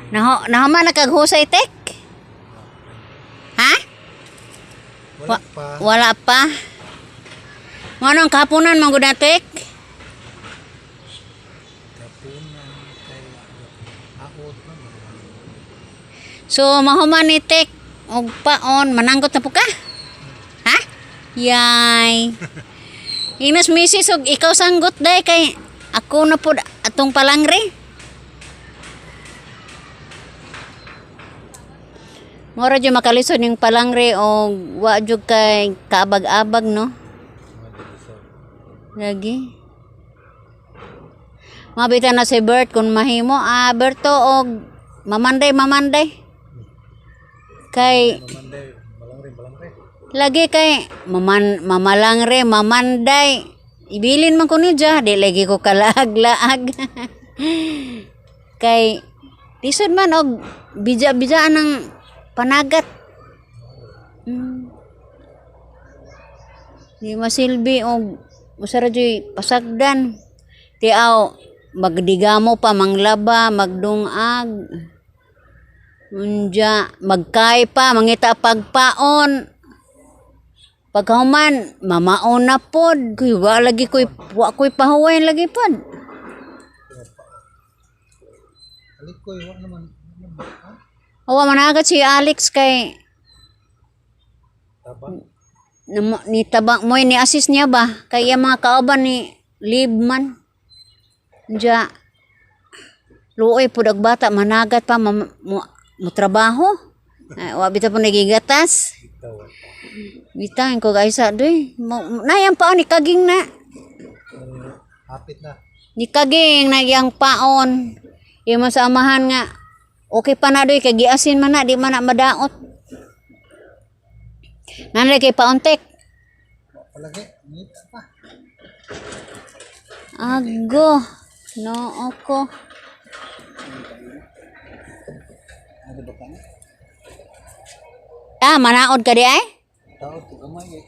Naho, nahuman na kag husay, Tek? Ha? Wala pa. Wala pa. Nganong kahaponan man gud na, Tek? Kapunan kay aot pa man. So mahuman ni Tek og paon, mananggot na po ka? Ha? Yay. Inas misis og ikaw sanggot day kay ako na pod atong palangre. Mora jud makalisod ning palangre og wa jud kay kaabag-abag, no? Lagi. Mabita na si Bert kung mahimo. Ah, Berto og mamanday mamanday. Kay Mamanday, balangre, balangre. Lagi kay maman mamalangre mamanday. Ibilin man ko niya, di lagi ko kalaag-laag. Kay lisod man og bija-bijaan ang panagat. Di masilbi og usa ra juy pasagdan. Ti aw magdigamo pa manglaba, magdungag. Unja, magkay pa, mangita pagpaon. Pagkahuman, mamaon na pod. Kuy, wa lagi koy, wa koy pahuway lagi pod. Alikoy, wa naman. Naman, ha? Awa managat si Alex kay Taba. Ni tabang mo'y ni assist niya ba kay iya mga kauban ni leave man. Unja, luoy pud ag bata managat pa mo, mo trabaho. Ay, wa bitaw po nagigatas. Bitaw. Bitang ko guys doy. Nayang paon ni kaging na. Eh, hapit na. Ni kaging na iyang paon. Imo sa amahan nga okay pa na doy kay giasin man na di man na madaot. Nanay kay paontek. Wa palagi, ngita pa. Ago. No ako. Ano ba ka? Ah, manaod ka di ay? Taot ko gamay eh.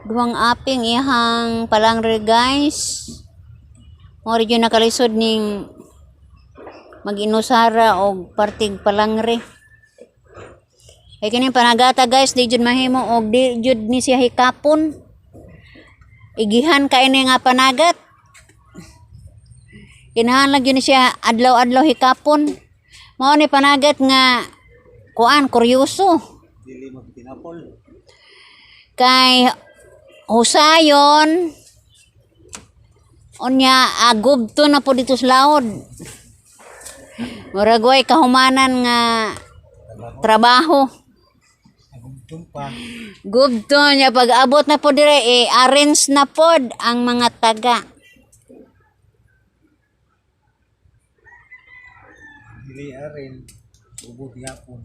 Duhang aping ihang palangre, guys. Mo rin yun nakalisod ning mag-inusara og partig palangre. Kay kining panagata, guys, di jud mahimo og di jud ni siya hikapon. Igihan ka ini nga panagat. Kinahanglan jud ni siya adlaw-adlaw hikapon. Mao ni panagat nga kuan kuryoso. Dili magtinapol. Kay husayon unya agubto na po dito sa laod, murag way kahumanan nga trabaho. Agumtum pa. Gubto niya pag abot na po dire eh, arrange na pod ang mga taga. Dili arin. Ubod yapon.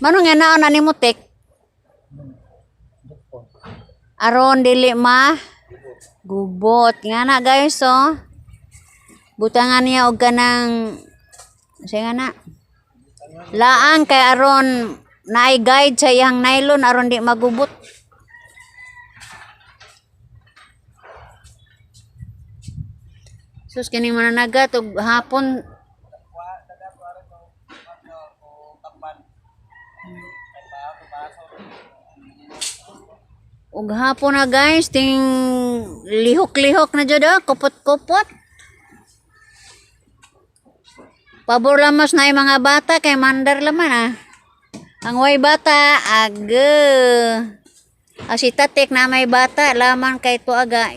Mano nga naon na nimo, Tek? Bukon. Aron dili ma gubot nga na, guys, oh. Butangan niya og kanang siya nga na laang kay aron naay guide sa iyang nylon aron di magubot. Sus, kining mananagat og hapon. Og hapon na, guys, ting lihok-lihok na jud oh, kupot-kupot. Pabor lamas na yung mga bata kay mandar laman ah. Ang way bata, aga. Ah, si tatik na may bata, laman kay tuaga.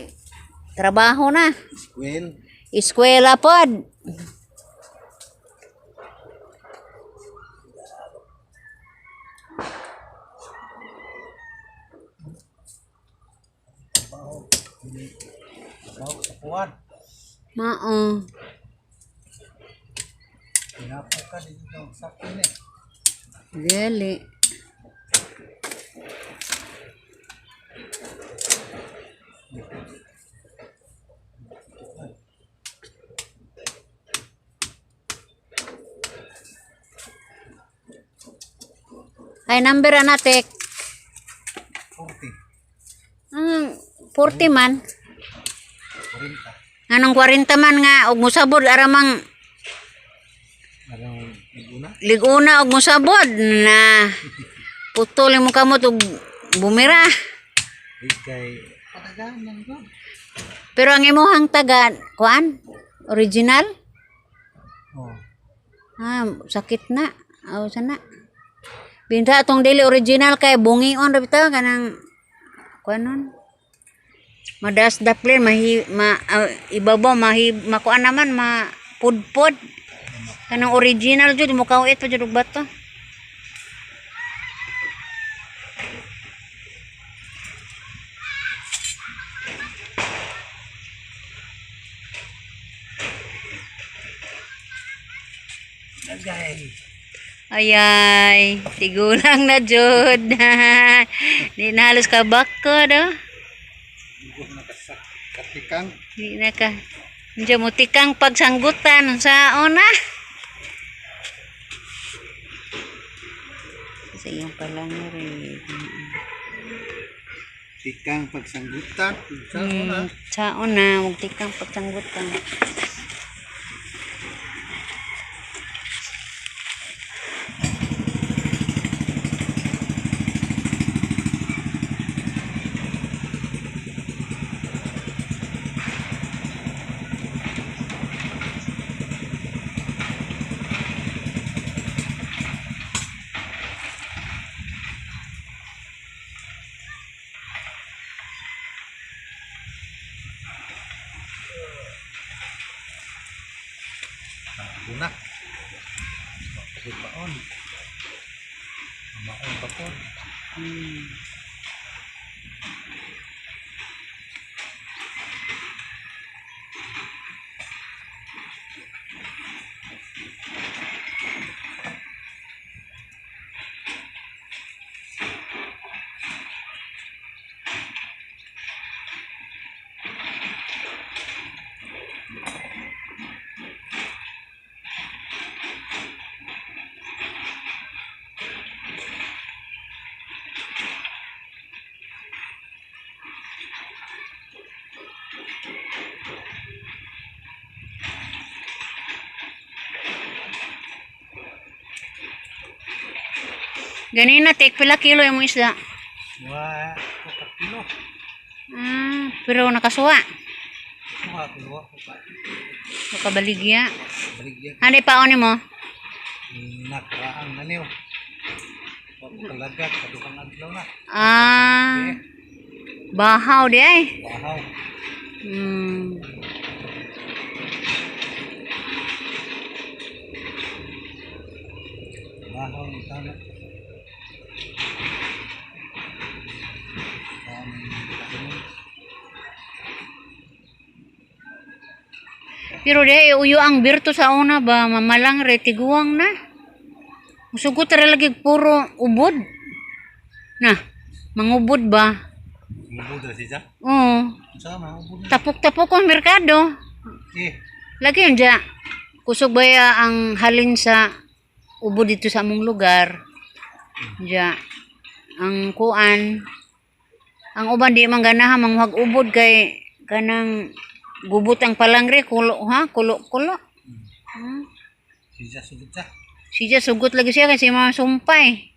Trabaho na. Square. Eskwela pod. Trabaho sa kuwan. Mao. Tinapo ka dito sa sakin eh. Dili. Ay, number ana, Tek. 40. Ang 40 man. 40. Anong 40 man nga og musabod aramang Arang iguna. liguna og musabod na putol mo kamot og bumira. Di kay pataganan ko. Pero ang imuhang taga kuan original? Oh. Ah, sakit na. Aw sana. Binta atong dili original kay bungion ra bitaw kanang kuan nun. Madas daplin mahi ma ibabaw mahi makuan naman ma pudpod. Kanang original jud mukawit pa jud og bato. Lagay. Ayay, tigulang na jud. Di na halos kabako do. Dugo na kasak katikang. Di na ka. Diyan mo tikang pagsanggutan sa una. Sa iyong palangre. Tikang pagsanggutan. Sa una. Sa una, huwag tikang pagsanggutan. Una. Mapagod paon. Maon pa po. Ganina, take pila kilo yung isda. Wa ko ka kilo. Ah, pero nakasuwa. Kuha ko wa ko pa. Nakabaligya. Baligya. Ano pa mo? Nakaraang naniw. Wa ko kalagat kadukang adlaw na. Ah, bahaw di ay. Bahaw. Bahaw ni tama. Pero di ay uyo ang birto sa una ba mamalang re tiguang na. Musugot ra lagi puro ubod. Na, mangubod ba? Ubod ra siya. Oo. Unsa man ubod? Tapok-tapok ang merkado. Eh, Lagi yun dya. Kusog ba ya ang halin sa ubod dito sa among lugar? Dya. Ang kuan. Ang uban di man ganahan manguhag ubod kay kanang gubot ang palangre kulo ha kulo kulo. Siya sugod siya. Siya sugot lagi siya kasi mga sumpay.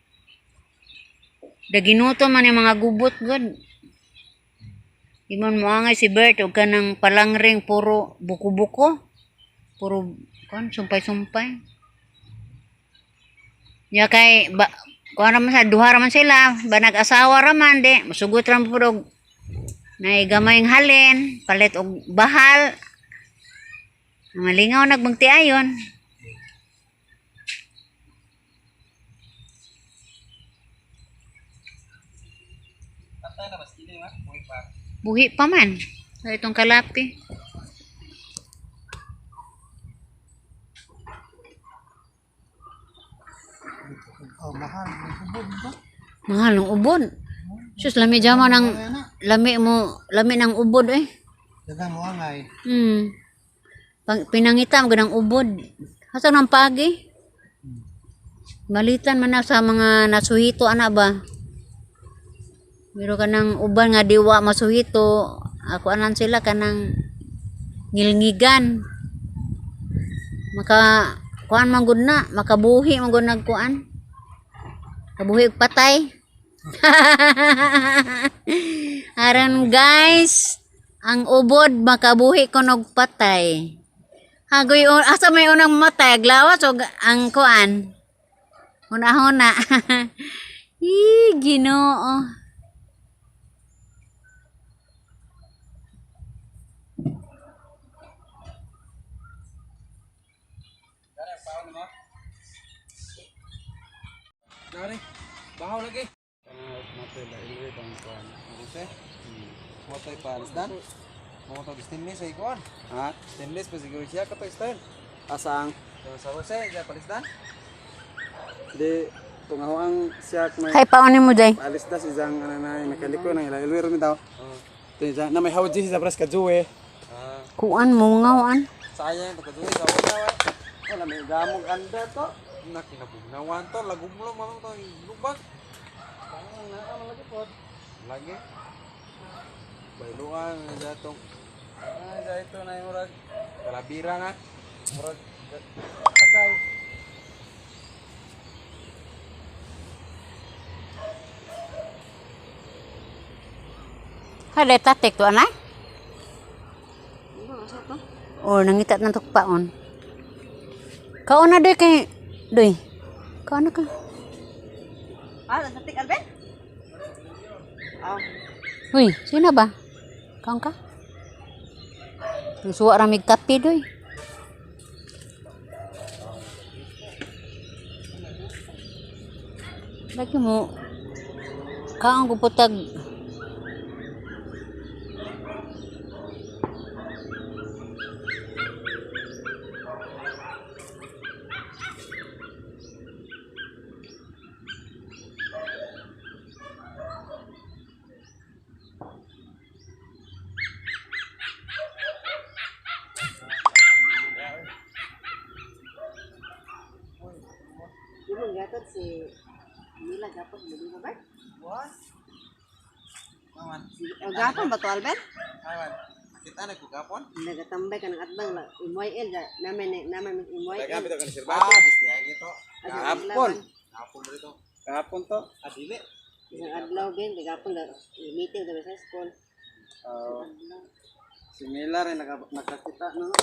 Daginuto man yung mga gubot god. Di man moangay si Bert og kanang palangring puro buko-buko. Puro kon sumpay-sumpay. Nya kay ba kuan ra man sa duha ra man sila, ba nag-asawa ra man di musugot ra man pud og nay gamayng halin, palit og bahal. Malingaw nagbangtiayon. Patay na mas kini ma, buhi pa. Buhi pa man. Sa itong kalapi. Oh, mahal ang ubod ba? Mahal ang ubod. Sus, lami jama ng lami mo, lami ng ubod eh. Daghang mo angay. Pang, pinangita mo ganang ubod. Asa nang pagi? Malitan man na sa mga nasuhito ana ba? Pero kanang uban nga diwa masuhito, ako anan sila kanang Ngilngigan. Maka kuan man gud na, makabuhi man gud nag kuan. Kabuhi og patay. Aron guys, ang ubod makabuhi kunog patay. Hagoy asa may unang matay, aglawas og ang kuan. Huna-huna. Ih, Ginoo. Dari, bahaw lagi. Motoy palis dan. Moto stainless ay kuan. Ha? Stainless pa siguro siya kato style. Asang Sa Jose, ja palis dan. di tungaw ang siya may Kay paonin mo day. alis das isang ano na nakaliko nang ilailwir mi daw. Ito isa na may hawji sa pras kajuwe. Ah, Kuan mo ngawan. sayang to kajuwe sa wala wa. Wala may gamog anda to. Na kinabugnawan to, lagumlo man to lubag. Lagi. Bailuan ja tong. Ah, ja ito na yung murag kalabira nga. Murag Tagay. Hale tatik to anay. Oh, nangita ng tukpaon. Kaon na doy kay doy. Kaon na ka. Ah, tatik Alben? Ah. Uy, sino ba? Kaon ka? Suwa ramig kape doy. Lagi mo kaon ko putag. Yung gatod si Mila gapon mo di ba ba? What? Maman. O gapon ba to Alben? Awan. Kita na ko gapon. Nagatambay ka ng atbang la MYL da namin namin MYL. Ah, bistiya gitu. Gapon. Gapon ba dito? Gapon to. Ah, dili. Isang adlaw bin gapon da meeting da sa school. Oh. Si Mila rin nakakita no.